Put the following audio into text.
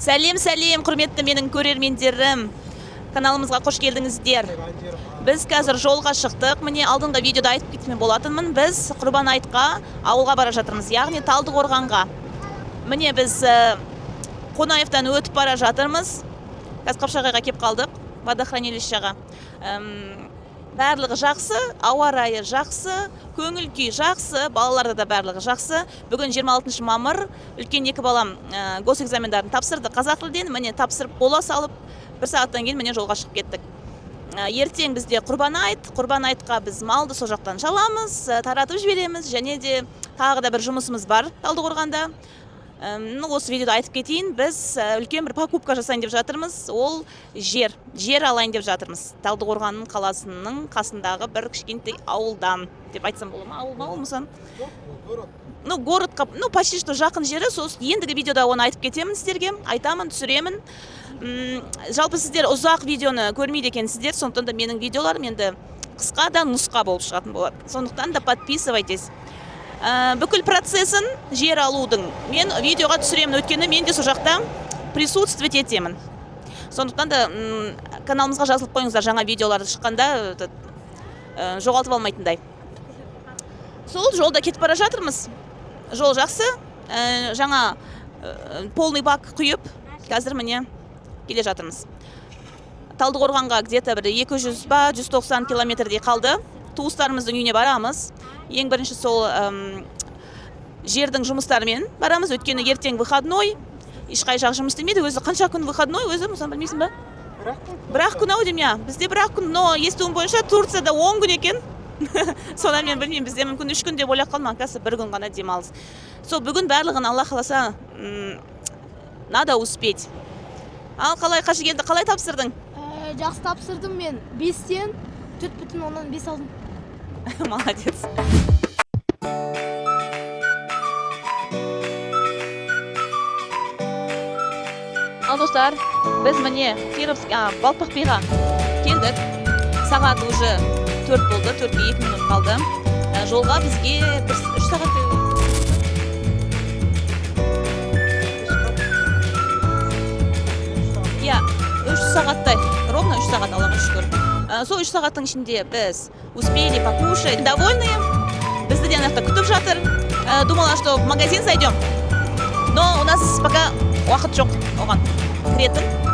Сәлем, сәлем, құрметті менің көрермендерім. Каналымызға қош келдіңіздер. Біз қазір жолға шықтық. Міне, алдыңғы видеода айтып кеткен болатынмын. Біз Құрбан айтқа ауылға бара жатырмыз, яғни Талдықорғанға. Міне, біз Қонаевтан өтіп бара жатырмыз. Қазір Қапшағайға кеп қалдық, водохранилищеға. Барлығы жақсы, ауа райы жақсы, көңіл күй жақсы, балаларда да барлығы жақсы. Бүгін 26 мамыр, үлкен екі балам госэкзамендарын тапсырды қазақ тілден. Міне, тапсырып бола салып, бір сағаттан кейін, міне, жолға шығып кеттік. Ертең бізде Құрбан айт. Құрбан айтқа біз малды сол жақтан шаламыз, таратып жібереміз, және де тағы да бір жұмысымыз бар Талдықорғанда. Ну, осы видеода айтып кетейін, біз үлкен бір покупка жасайын деп жатырмыз. Ол жер, жер алайын деп жатырмыз. Талдықорғанның қаласының қасындағы бір кішкентай ауылдан деп айтсам бола ма? Ауыл ма ол, Мұсан? Ну, городқа, ну, почти что жақын жері. Сол ендігі видеода оны айтып кетемін сіздерге, айтамын, түсіремін. Жалпы сіздер ұзақ видеоны көрмейді екенсіздер, сондықтан да менің видеоларым енді қысқа да нұсқа болып шығатын болады. Сондықтан да подписывайтесь. Бүкіл процесін жер алудың мен видеоға түсіремін, өйткені мен де сол жақта присутствовать етемін. Сондықтан да каналымызға жазылып қойыңыздар, жаңа видеолар шыққанда этот, жоғалтып алмайтындай. Сол жолда кетіп бара жатырмыз. Жол жақсы, жаңа полный бак құйып, қазір, міне, келе жатырмыз. Талдықорғанға где-то бір 200 ба, 190 километрдей қалды. Туыстарымыздың үйіне барамыз. Ең бірінші сол жердің жұмыстарымен барамыз, өйткені ертең выходной, ешқай жақ жұмыс істемейді. Өзі қанша күн выходной өзі, Мұсан, білмейсің ба? Бір ақ күн ау деймін, иә. Бізде бір ақ күн, но естуім бойынша, Турцияда 10 күн екен. Содан мен білмеймін, бізде мүмкін 3 күн деп ойлап қалдым, оказывается, бір күн ғана демалыс. Сол бүгін барлығын, Алла қаласа, надо успеть. Ал қалай, Қажыгелді, қалай тапсырдың? Жақсы тапсырдым мен. Бестен 4,5 алдым. Молодец. Ал, достар, біз, міне, Кировск, Балпықбиға келдік. Сағат уже 4 болды, 4-ке 2 минут қалды. Жолға бізге бір 3 сағаттай. Иә, 3 сағаттай, ровно 3 сағат, Аллаға шүкір. Сол 3 сағаттың ішінде біз успели покушать, довольные. Бізді де ана жақта күтіп жатыр. Думала, что в магазин зайдем, но у нас пока уақыт жоқ оған кіретін.